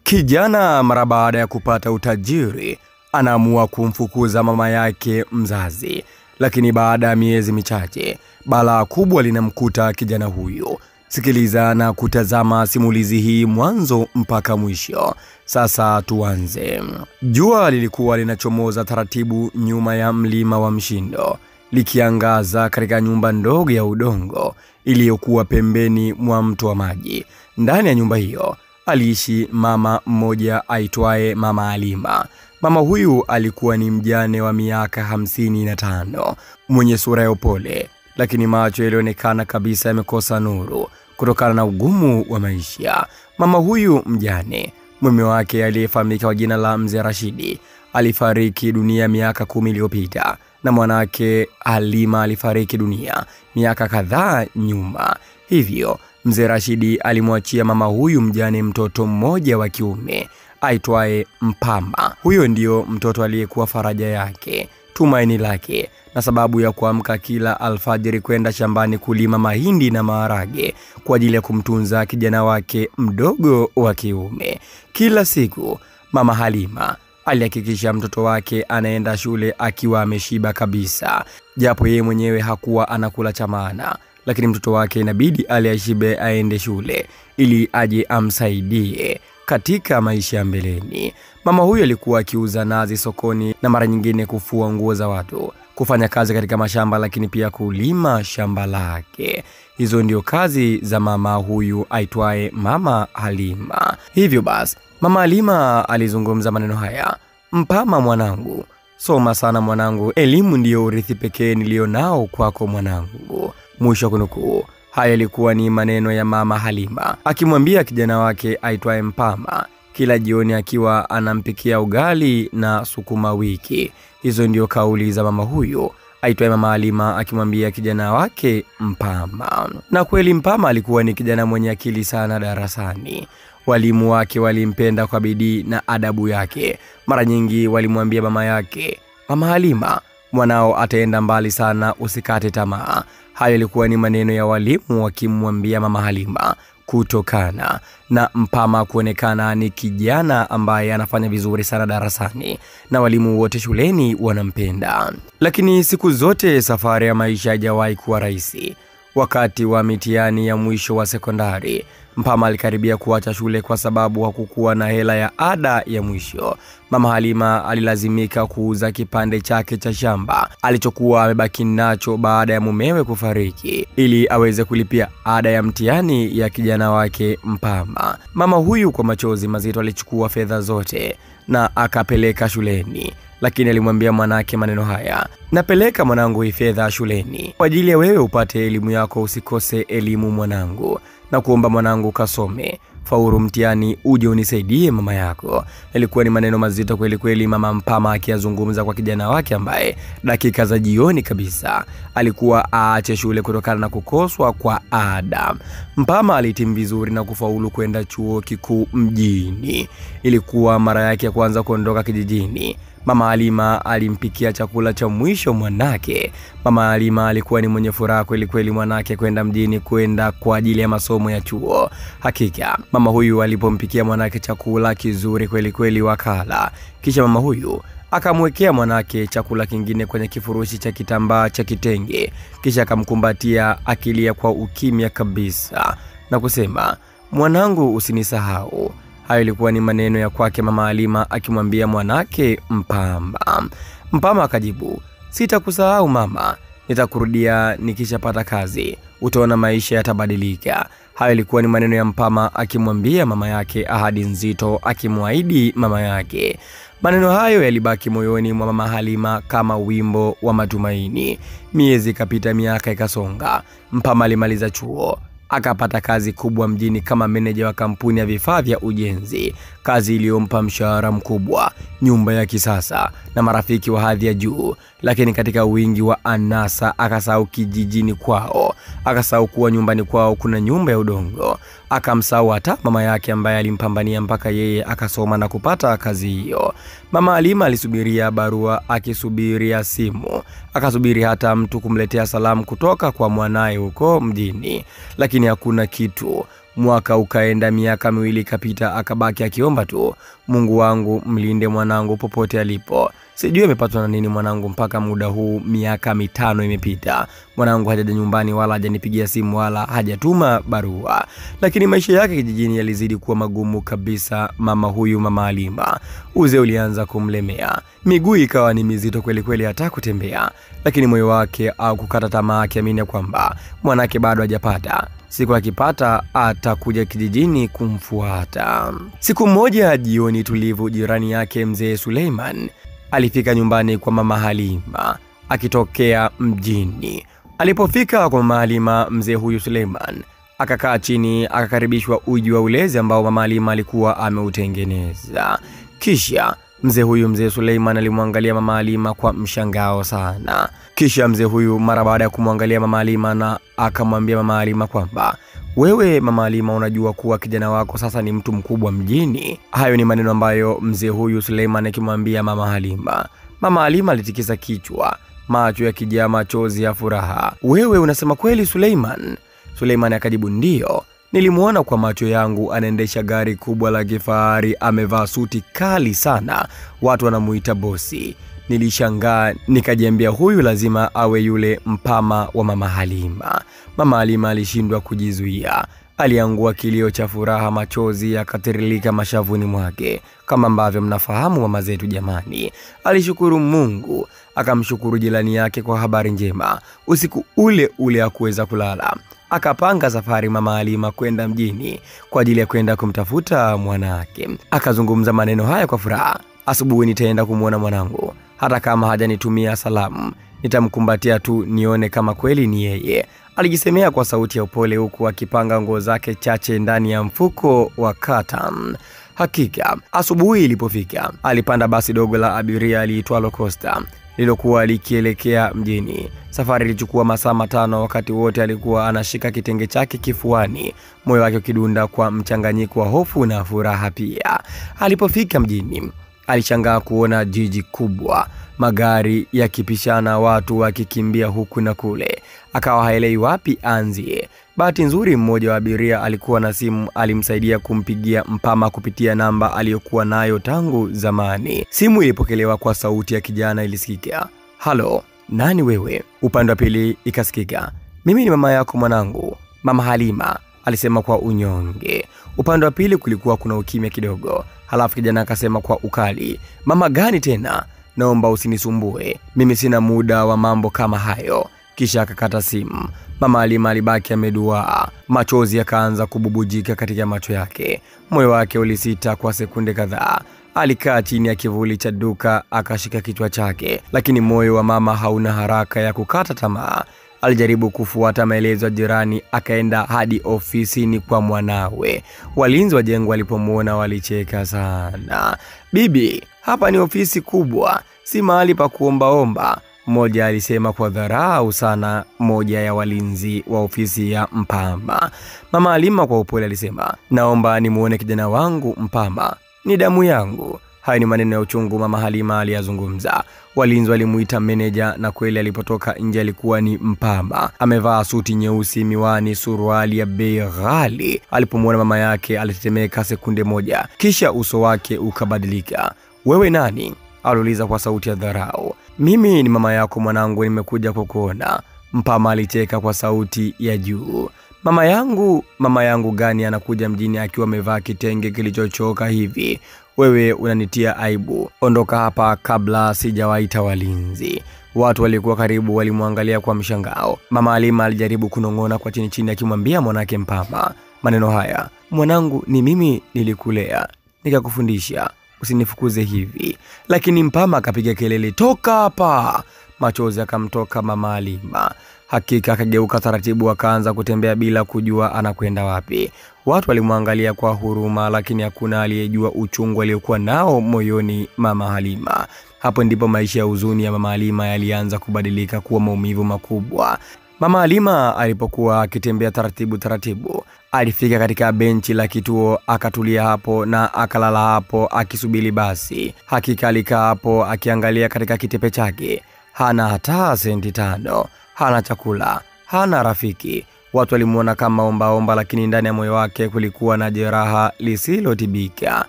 Kijana mara baada ya kupata utajiri anaamua kumfukuza mama yake mzazi, lakini baada ya miezi michache balaa kubwa linamkuta kijana huyu. Sikiliza na kutazama simulizi hii mwanzo mpaka mwisho. Sasa tuanze. Jua lilikuwa linachomoza taratibu nyuma ya mlima wa Mshindo, likiangaza katika nyumba ndogo ya udongo iliyokuwa pembeni mwa mto wa maji. Ndani ya nyumba hiyo aliishi mama mmoja aitwaye Mama Halima. Mama huyu alikuwa ni mjane wa miaka 55, mwenye sura ya upole, lakini macho yalionekana kabisa yamekosa nuru kutokana na ugumu wa maisha. Mama huyu mjane, mume wake aliyefahamika kwa jina la Mzee Rashidi alifariki dunia miaka 10 iliyopita, na mwanake Halima alifariki dunia miaka kadhaa nyuma. Hivyo Mzee Rashidi alimwachia mama huyu mjane mtoto mmoja wa kiume aitwaye Mpama. Huyo ndio mtoto aliyekuwa faraja yake, tumaini lake, na sababu ya kuamka kila alfajiri kwenda shambani kulima mahindi na maharage kwa ajili ya kumtunza kijana wake mdogo wa kiume. Kila siku Mama Halima alihakikisha mtoto wake anaenda shule akiwa ameshiba kabisa, japo yeye mwenyewe hakuwa anakula cha maana, lakini mtoto wake inabidi aliashibe aende shule ili aje amsaidie katika maisha ya mbeleni. Mama huyu alikuwa akiuza nazi sokoni na mara nyingine kufua nguo za watu, kufanya kazi katika mashamba, lakini pia kulima shamba lake. Hizo ndio kazi za mama huyu aitwaye Mama Halima. Hivyo basi Mama Halima alizungumza maneno haya: Mpama mwanangu, soma sana mwanangu, elimu ndiyo urithi pekee nilionao kwako mwanangu. Mwisho kunukuu. Haya yalikuwa ni maneno ya Mama Halima akimwambia kijana wake aitwaye Mpama kila jioni akiwa anampikia ugali na sukuma wiki. Hizo ndio kauli za mama huyu aitwaye Mama Halima akimwambia kijana wake Mpama. Na kweli Mpama alikuwa ni kijana mwenye akili sana darasani. Walimu wake walimpenda kwa bidii na adabu yake. Mara nyingi walimwambia mama yake, Mama Halima, mwanao ataenda mbali sana, usikate tamaa. Hayo yalikuwa ni maneno ya walimu wakimwambia Mama Halima kutokana na Mpama kuonekana ni kijana ambaye anafanya vizuri sana darasani na walimu wote shuleni wanampenda. Lakini siku zote safari ya maisha haijawahi kuwa rahisi. Wakati wa mitihani ya mwisho wa sekondari, Mpama alikaribia kuacha shule kwa sababu hakukuwa na hela ya ada ya mwisho. Mama Halima alilazimika kuuza kipande chake cha shamba alichokuwa amebaki nacho baada ya mumewe kufariki ili aweze kulipia ada ya mtihani ya kijana wake Mpama. Mama huyu kwa machozi mazito alichukua fedha zote na akapeleka shuleni, lakini alimwambia mwanake maneno haya: napeleka mwanangu hii fedha shuleni kwa ajili ya wewe upate elimu yako, usikose elimu mwanangu, na kuomba mwanangu kasome, faulu mtihani, uje unisaidie mama yako. Ilikuwa ni maneno mazito kweli kweli mama Mpama akiyazungumza kwa kijana wake ambaye dakika za jioni kabisa alikuwa aache shule kutokana na kukoswa kwa ada. Mpama alihitimu vizuri na kufaulu kwenda chuo kikuu mjini. Ilikuwa mara yake ya kwanza kuondoka kijijini. Mama Halima alimpikia chakula cha mwisho mwanake. Mama Halima alikuwa ni mwenye furaha kweli kweli mwanake kwenda mjini kwenda kwa ajili ya masomo ya chuo. Hakika mama huyu alipompikia mwanake chakula kizuri kweli kweli wakala. Kisha mama huyu akamwekea mwanake chakula kingine kwenye kifurushi cha kitambaa cha kitenge, kisha akamkumbatia akilia kwa ukimya kabisa na kusema, mwanangu usinisahau. Hayo ilikuwa ni maneno ya kwake Mama Halima akimwambia mwanake Mpama. Mpama akajibu, sitakusahau mama, nitakurudia nikishapata kazi, utaona maisha yatabadilika. Hayo ilikuwa ni maneno ya Mpama akimwambia mama yake ahadi nzito, akimwahidi mama yake. Maneno hayo yalibaki moyoni mwa Mama Halima kama wimbo wa matumaini. Miezi ikapita, miaka ikasonga. Mpama alimaliza chuo, akapata kazi kubwa mjini kama meneja wa kampuni ya vifaa vya ujenzi, kazi iliyompa mshahara mkubwa, nyumba ya kisasa na marafiki wa hadhi ya juu. Lakini katika wingi wa anasa akasahau kijijini kwao, akasahau kuwa nyumbani kwao kuna nyumba ya udongo, akamsahau hata mama yake ambaye alimpambania mpaka yeye akasoma na kupata kazi hiyo. Mama Halima alisubiria barua, akisubiria simu, akasubiri hata mtu kumletea salamu kutoka kwa mwanae huko mjini, lakini hakuna kitu. Mwaka ukaenda, miaka miwili ikapita, akabaki akiomba tu, Mungu wangu mlinde mwanangu popote alipo. Sijui amepatwa na nini mwanangu mpaka muda huu, miaka 5 imepita. Mwanangu hajaja nyumbani wala hajanipigia simu wala hajatuma barua. Lakini maisha yake kijijini yalizidi kuwa magumu kabisa. Mama huyu, Mama Halima, uzee ulianza kumlemea. Miguu ikawa ni mizito kweli kweli hata kutembea. Lakini moyo wake au kukata tamaa, akiamini kwamba mwanake bado hajapata. Siku akipata atakuja kijijini kumfuata. Siku moja jioni tulivu, jirani yake mzee Suleiman alifika nyumbani kwa Mama Halima akitokea mjini. Alipofika kwa Mama Halima, mzee huyu Suleiman akakaa chini, akakaribishwa uji wa ulezi ambao Mama Halima alikuwa ameutengeneza. Kisha mzee huyu mzee Suleiman alimwangalia Mama Halima kwa mshangao sana. Kisha mzee huyu mara baada ya kumwangalia Mama Halima na akamwambia Mama Halima kwamba, wewe Mama Halima, unajua kuwa kijana wako sasa ni mtu mkubwa mjini. Hayo ni maneno ambayo mzee huyu Suleiman akimwambia Mama Halima. Mama Halima alitikisa kichwa, macho yakijaa machozi ya furaha. Wewe unasema kweli Suleiman? Suleiman akajibu, ndio. Nilimuona kwa macho yangu anaendesha gari kubwa la kifahari, amevaa suti kali sana, watu wanamuita bosi. Nilishangaa nikajiambia huyu lazima awe yule mpama wa Mama Halima. Mama Halima alishindwa kujizuia. Aliangua kilio cha furaha, machozi yakatiririka mashavuni mwake. Kama ambavyo mnafahamu mama zetu jamani. Alishukuru Mungu, akamshukuru jirani yake kwa habari njema. Usiku ule ule hakuweza kulala. Akapanga safari Mama Halima kwenda mjini kwa ajili ya kwenda kumtafuta mwanake. Akazungumza maneno haya kwa furaha. Asubuhi nitaenda kumuona mwanangu, hata kama hajanitumia salamu, nitamkumbatia tu nione kama kweli ni yeye. Alijisemea kwa sauti ya upole huku akipanga nguo zake chache ndani ya mfuko wa cotton. Hakika asubuhi ilipofika, alipanda basi dogo la abiria liitwalo Costa lilokuwa likielekea mjini. Safari ilichukua masaa 5. Wakati wote alikuwa anashika kitenge chake kifuani, moyo wake ukidunda kwa mchanganyiko wa hofu na furaha pia. Alipofika mjini, alishangaa kuona jiji kubwa, magari yakipishana, watu wakikimbia huku na kule. Akawa haelewi wapi aanzie. Bahati nzuri mmoja wa abiria alikuwa na simu, alimsaidia kumpigia Mpama kupitia namba aliyokuwa nayo tangu zamani. Simu ilipokelewa kwa sauti ya kijana ilisikika, "Halo, nani wewe?" Upande wa pili ikasikika, "Mimi ni mama yako mwanangu, Mama Halima," alisema kwa unyonge. Upande wa pili kulikuwa kuna ukimya kidogo. Halafu kijana akasema kwa ukali, "Mama gani tena? Naomba usinisumbue. Mimi sina muda wa mambo kama hayo." Kisha akakata simu. Mama Halima alibaki ameduaa. Machozi yakaanza kububujika katika macho yake. Moyo wake ulisita kwa sekunde kadhaa. Alikaa chini ya kivuli cha duka akashika kichwa chake. Lakini moyo wa mama hauna haraka ya kukata tamaa. Alijaribu kufuata maelezo ya jirani, akaenda hadi ofisini kwa mwanawe. Walinzi wa jengo walipomuona walicheka sana. "Bibi, hapa ni ofisi kubwa, si mahali pa kuombaomba," mmoja alisema kwa dharau sana, moja ya walinzi wa ofisi ya Mpama. Mama Halima kwa upole alisema, "Naomba nimuone kijana wangu Mpama, ni damu yangu." Hayo ni maneno ya uchungu Mama Halima aliyazungumza. Walinzi walimuita meneja, na kweli alipotoka nje alikuwa ni Mpama. Amevaa suti nyeusi, miwani, suruali ya bei ghali. Alipomuona mama yake alitetemeka sekunde moja, kisha uso wake ukabadilika. "Wewe nani?" aliuliza kwa sauti ya dharau. "Mimi ni mama yako mwanangu, nimekuja kukuona." Mpama alicheka kwa sauti ya juu. "Mama yangu? Mama yangu gani anakuja mjini akiwa amevaa kitenge kilichochoka hivi? Wewe unanitia aibu. Ondoka hapa kabla sijawaita walinzi." Watu walikuwa karibu walimwangalia kwa mshangao. Mama Halima alijaribu kunong'ona kwa chini chini akimwambia mwanake Mpama maneno haya, "Mwanangu, ni mimi nilikulea, nikakufundisha, usinifukuze hivi." Lakini Mpama akapiga kelele, "Toka hapa!" Machozi akamtoka Mama Halima. Hakika akageuka taratibu akaanza kutembea bila kujua anakwenda wapi. Watu walimwangalia kwa huruma, lakini hakuna aliyejua uchungu aliokuwa nao moyoni Mama Halima. Hapo ndipo maisha ya huzuni ya Mama Halima yalianza kubadilika kuwa maumivu makubwa. Mama Halima alipokuwa akitembea taratibu taratibu, alifika katika benchi la kituo, akatulia hapo na akalala hapo akisubiri basi. Hakika alikaa hapo akiangalia katika kitepe chake. Hana hata senti 5, hana chakula, hana rafiki. Watu walimuona kama ombaomba, lakini ndani ya moyo wake kulikuwa na jeraha lisilotibika.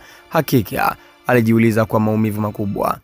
Hakika alijiuliza kwa maumivu makubwa,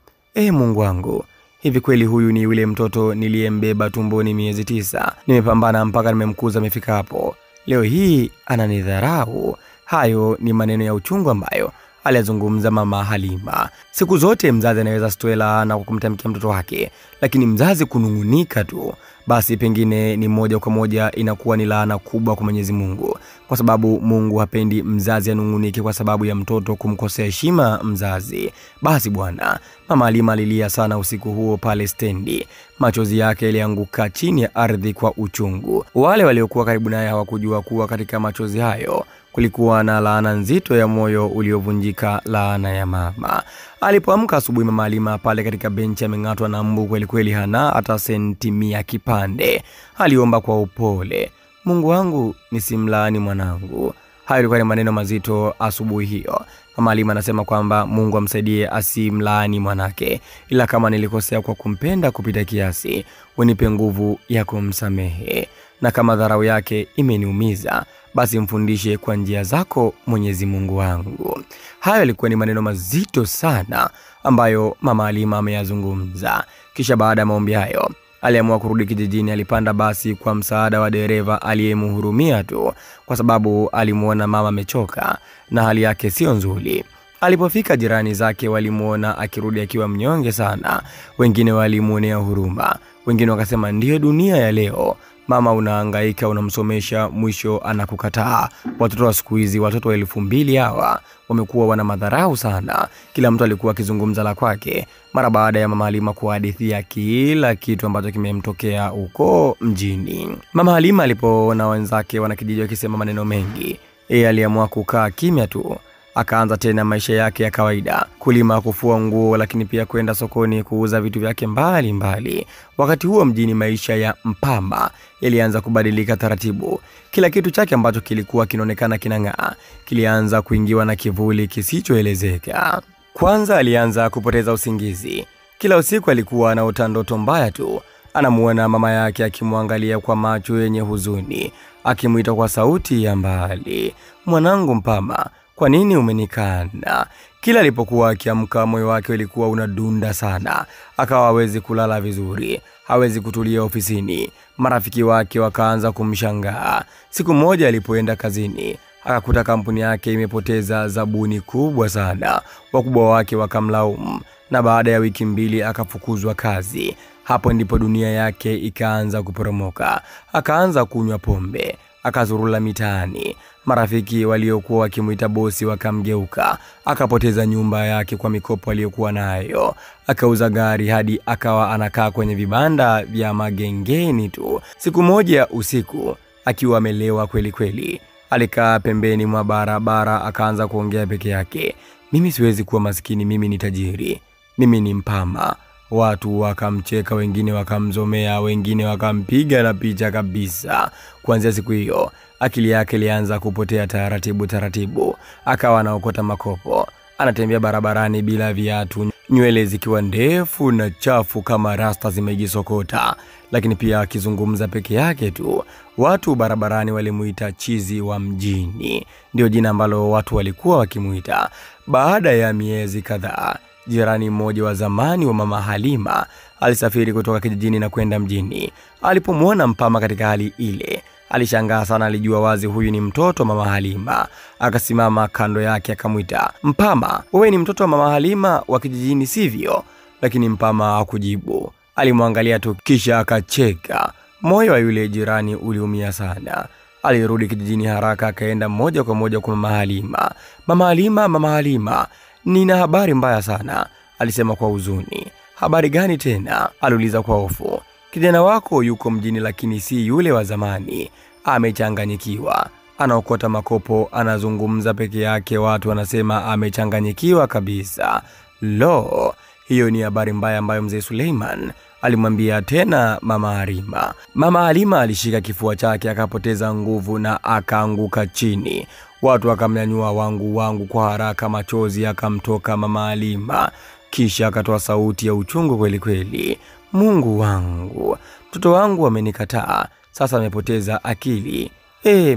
Mungu wangu, hivi kweli huyu ni yule mtoto niliyembeba tumboni miezi 9? Nimepambana mpaka nimemkuza amefika hapo, leo hii ananidharau. Hayo ni maneno ya uchungu ambayo alizungumza Mama Halima. Siku zote mzazi anaweza asitoe laana kwa kumtamkia mtoto wake, lakini mzazi kunungunika tu, basi pengine ni moja kwa moja inakuwa ni laana kubwa kwa Mwenyezi Mungu, kwa sababu Mungu hapendi mzazi anungunike kwa sababu ya mtoto kumkosea heshima mzazi. Basi bwana, Mama Halima alilia sana usiku huo pale stendi. Machozi yake yalianguka chini ya ardhi kwa uchungu. Wale waliokuwa karibu naye hawakujua kuwa katika machozi hayo kulikuwa na laana nzito ya moyo uliovunjika, laana ya mama. Alipoamka asubuhi, Mama Halima pale katika benchi ameng'atwa na mbu kweli kweli, hana hata sentimia kipande. Aliomba kwa upole, Mungu wangu, nisimlaani mwanangu. Hayo ilikuwa ni maneno mazito asubuhi hiyo. Mama Halima anasema kwamba Mungu amsaidie asimlaani mwanake, ila kama nilikosea kwa kumpenda kupita kiasi, unipe nguvu ya kumsamehe, na kama dharau yake imeniumiza, basi mfundishe kwa njia zako Mwenyezi Mungu wangu. Hayo yalikuwa ni maneno mazito sana ambayo Mama Halima ameyazungumza. Kisha baada ya maombi hayo aliamua kurudi kijijini. Alipanda basi kwa msaada wa dereva aliyemhurumia tu, kwa sababu alimuona mama amechoka na hali yake sio nzuri. Alipofika, jirani zake walimuona akirudi akiwa mnyonge sana. Wengine walimuonea huruma, wengine wakasema ndiyo dunia ya leo, mama unahangaika, unamsomesha, mwisho anakukataa. Watoto wa siku hizi, watoto wa 2000 hawa wamekuwa wana madharau sana. Kila mtu alikuwa akizungumza la kwake mara baada ya Mama Halima kuhadithia kila kitu ambacho kimemtokea huko mjini. Mama Halima alipoona wenzake wanakijiji wakisema maneno mengi, yeye aliamua kukaa kimya tu. Akaanza tena maisha yake ya kawaida, kulima, kufua nguo, lakini pia kwenda sokoni kuuza vitu vyake mbali mbali. Wakati huo mjini maisha ya Mpama yalianza kubadilika taratibu. Kila kitu chake ambacho kilikuwa kinaonekana kinang'aa kilianza kuingiwa na kivuli kisichoelezeka. Kwanza alianza kupoteza usingizi. Kila usiku alikuwa anaota ndoto mbaya tu. Anamuona mama yake akimwangalia kwa macho yenye huzuni, akimuita kwa sauti ya mbali, mwanangu Mpama, kwa nini umenikana? Kila alipokuwa akiamka moyo wake ulikuwa unadunda sana. Akawa hawezi kulala vizuri, hawezi kutulia ofisini. Marafiki wake wakaanza kumshangaa. Siku moja alipoenda kazini, akakuta kampuni yake imepoteza zabuni kubwa sana. Wakubwa wake wakamlaumu, na baada ya wiki 2 akafukuzwa kazi. Hapo ndipo dunia yake ikaanza kuporomoka. Akaanza kunywa pombe, akazurula mitaani. Marafiki waliokuwa wakimuita bosi wakamgeuka. Akapoteza nyumba yake kwa mikopo aliyokuwa nayo. Akauza gari hadi akawa anakaa kwenye vibanda vya magengeni tu. Siku moja usiku, akiwa amelewa kweli kweli, alikaa pembeni mwa barabara akaanza kuongea peke yake. Mimi siwezi kuwa maskini, mimi ni tajiri. Mimi ni Mpama. Watu wakamcheka, wengine wakamzomea, wengine wakampiga na picha kabisa. Kuanzia siku hiyo akili yake ilianza kupotea taratibu taratibu. Akawa anaokota makopo, anatembea barabarani bila viatu, nywele zikiwa ndefu na chafu kama rasta zimejisokota, lakini pia akizungumza peke yake tu. Watu barabarani walimuita chizi wa mjini, ndio jina ambalo watu walikuwa wakimuita. Baada ya miezi kadhaa, jirani mmoja wa zamani wa Mama Halima alisafiri kutoka kijijini na kwenda mjini. Alipomuona Mpama katika hali ile, alishangaa sana. Alijua wazi huyu ni mtoto wa Mama Halima. Akasimama kando yake akamwita, Mpama, wewe ni mtoto wa Mama Halima wa kijijini sivyo? Lakini Mpama hakujibu. Alimwangalia tu kisha akacheka. Moyo wa yule jirani uliumia sana. Alirudi kijijini haraka, akaenda moja kwa moja kwa Mama Halima. Mama Halima, Mama Halima, nina habari mbaya sana, alisema kwa huzuni. Habari gani tena? Aliuliza kwa hofu. Kijana wako yuko mjini, lakini si yule wa zamani. Amechanganyikiwa, anaokota makopo, anazungumza peke yake, watu wanasema amechanganyikiwa kabisa. Lo, hiyo ni habari mbaya ambayo mzee Suleiman alimwambia tena Mama Halima. Mama Halima alishika kifua chake akapoteza nguvu na akaanguka chini. Watu wakamnyanyua wangu wangu kwa haraka, machozi yakamtoka Mama Halima. Kisha akatoa sauti ya uchungu kweli kweli. Mungu wangu, mtoto wangu amenikataa. Sasa amepoteza akili.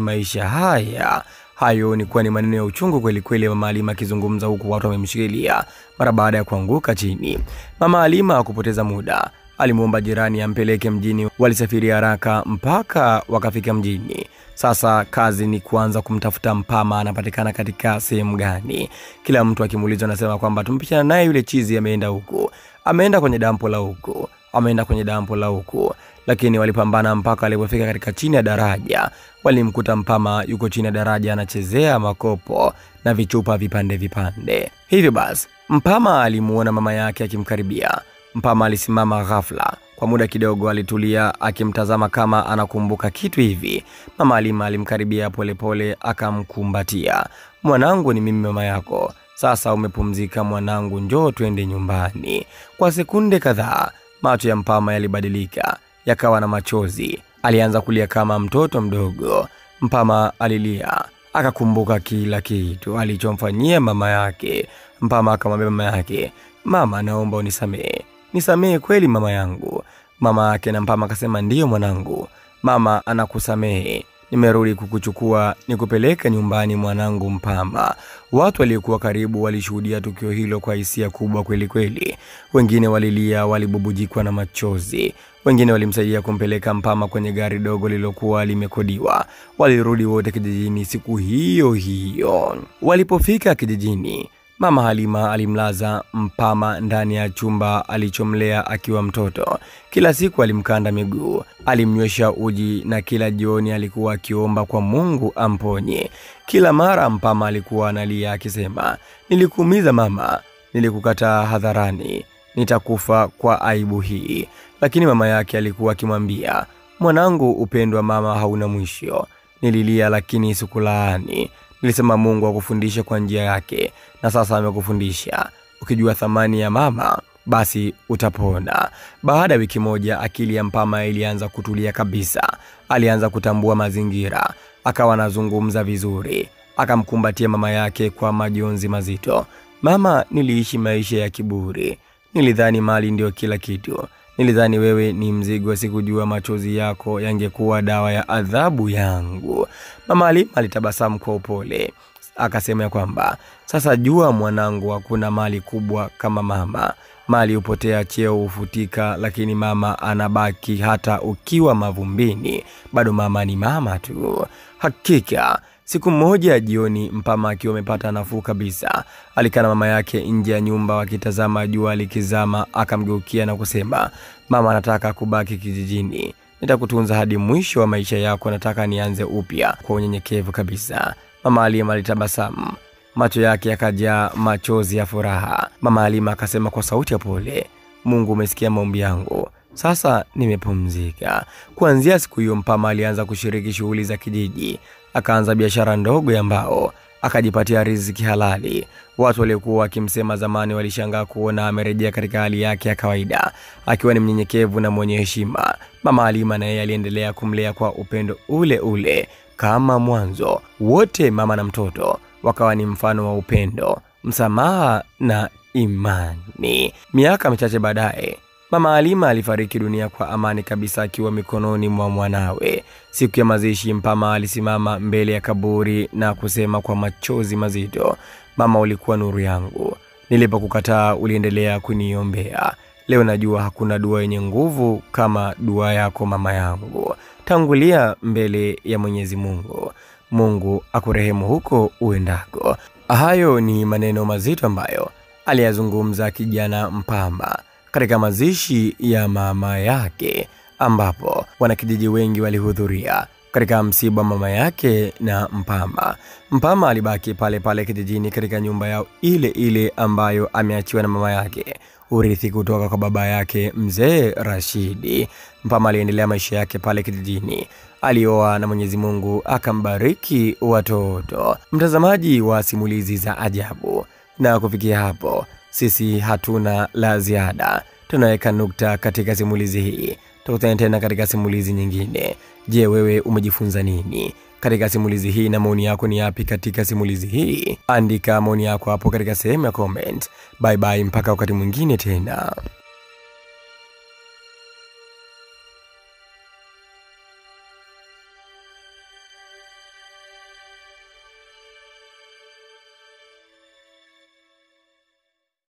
Maisha haya. Hayo ni kuwa ni maneno ya uchungu kweli kweli, Mama Halima akizungumza huku watu wamemshikilia mara baada ya kuanguka chini. Mama Halima hakupoteza muda, alimuomba jirani ampeleke mjini. Walisafiri haraka mpaka wakafika mjini. Sasa kazi ni kuanza kumtafuta Mpama anapatikana katika sehemu gani. Kila mtu akimuuliza anasema kwamba tumpishana naye yule chizi, ameenda huku, ameenda kwenye dampo la huku, ameenda kwenye dampo la huku. Lakini walipambana mpaka alipofika katika chini ya daraja. Walimkuta Mpama yuko chini ya daraja anachezea makopo na vichupa vipande vipande. Hivyo basi Mpama alimuona mama yake akimkaribia. Mpama alisimama ghafla. Kwa muda kidogo alitulia akimtazama kama anakumbuka kitu hivi. Mama Halima alimkaribia polepole akamkumbatia. Mwanangu, ni mimi mama yako. Sasa umepumzika mwanangu, njoo twende nyumbani. Kwa sekunde kadhaa macho ya Mpama yalibadilika, yakawa na machozi. Alianza kulia kama mtoto mdogo. Mpama alilia, akakumbuka kila kitu alichomfanyia mama yake. Mpama akamwambia mama yake, mama, naomba unisamehe. Nisamehe kweli mama yangu. Mama yake na Mpama akasema, ndiyo mwanangu, mama anakusamehe. Nimerudi kukuchukua nikupeleke nyumbani mwanangu Mpama. Watu waliokuwa karibu walishuhudia tukio hilo kwa hisia kubwa kweli kweli. Wengine walilia, walibubujikwa na machozi. Wengine walimsaidia kumpeleka Mpama kwenye gari dogo lililokuwa limekodiwa. Walirudi wote kijijini siku hiyo hiyo. Walipofika kijijini, Mama Halima alimlaza Mpama ndani ya chumba alichomlea akiwa mtoto. Kila siku alimkanda miguu, alimnywesha uji na kila jioni alikuwa akiomba kwa Mungu amponye. Kila mara Mpama alikuwa analia akisema, nilikuumiza mama, nilikukataa hadharani, nitakufa kwa aibu hii. Lakini mama yake alikuwa akimwambia, mwanangu, upendo wa mama hauna mwisho. Nililia lakini sikulaani. Nilisema Mungu akufundishe kwa njia yake, na sasa amekufundisha. Ukijua thamani ya mama basi utapona. Baada ya wiki moja akili ya Mpama ilianza kutulia kabisa. Alianza kutambua mazingira, akawa anazungumza vizuri. Akamkumbatia mama yake kwa majonzi mazito. Mama, niliishi maisha ya kiburi. Nilidhani mali ndio kila kitu. Nilidhani wewe ni mzigo, sikujua machozi yako yangekuwa dawa ya adhabu yangu. Mama Halima alitabasamu kwa upole. Akasema ya kwamba, sasa jua mwanangu, hakuna mali kubwa kama mama. Mali hupotea, cheo hufutika, lakini mama anabaki hata ukiwa mavumbini. Bado mama ni mama tu. Hakika siku moja jioni, Mpama akiwa amepata nafuu kabisa, alikaa na mama yake nje ya nyumba wakitazama jua likizama. Akamgeukia na kusema, mama, nataka kubaki kijijini. Nitakutunza hadi mwisho wa maisha yako, nataka nianze upya kwa unyenyekevu kabisa. Mama Halima alitabasamu, macho yake yakajaa machozi ya furaha. Mama Halima akasema kwa sauti ya pole, Mungu umesikia maombi yangu. Sasa nimepumzika. Kuanzia siku hiyo Mpama alianza kushiriki shughuli za kijiji. Akaanza biashara ndogo ya mbao, akajipatia riziki halali. Watu waliokuwa wakimsema zamani walishangaa kuona amerejea katika hali yake ya kawaida, akiwa ni mnyenyekevu na mwenye heshima. Mama Halima naye aliendelea kumlea kwa upendo ule ule kama mwanzo. Wote mama na mtoto wakawa ni mfano wa upendo, msamaha na imani. Miaka michache baadaye Mama Halima alifariki dunia kwa amani kabisa akiwa mikononi mwa mwanawe. Siku ya mazishi, Mpama alisimama mbele ya kaburi na kusema kwa machozi mazito, mama, ulikuwa nuru yangu. Nilipokukataa uliendelea kuniombea. Leo najua hakuna dua yenye nguvu kama dua yako mama yangu. Tangulia mbele ya Mwenyezi Mungu. Mungu akurehemu huko uendako. Hayo ni maneno mazito ambayo aliyazungumza kijana Mpama katika mazishi ya mama yake, ambapo wanakijiji wengi walihudhuria katika msiba mama yake na Mpama. Mpama alibaki pale pale kijijini katika nyumba yao ile ile ambayo ameachiwa na mama yake, urithi kutoka kwa baba yake mzee Rashidi. Mpama aliendelea maisha yake pale kijijini. Alioa na Mwenyezi Mungu akambariki watoto. Mtazamaji wa simulizi za ajabu, na kufikia hapo sisi hatuna la ziada. Tunaweka nukta katika simulizi hii. Tukutane tena katika simulizi nyingine. Je, wewe umejifunza nini katika simulizi hii na maoni yako ni yapi katika simulizi hii? Andika maoni yako hapo katika sehemu ya comment. Bye bye mpaka wakati mwingine tena.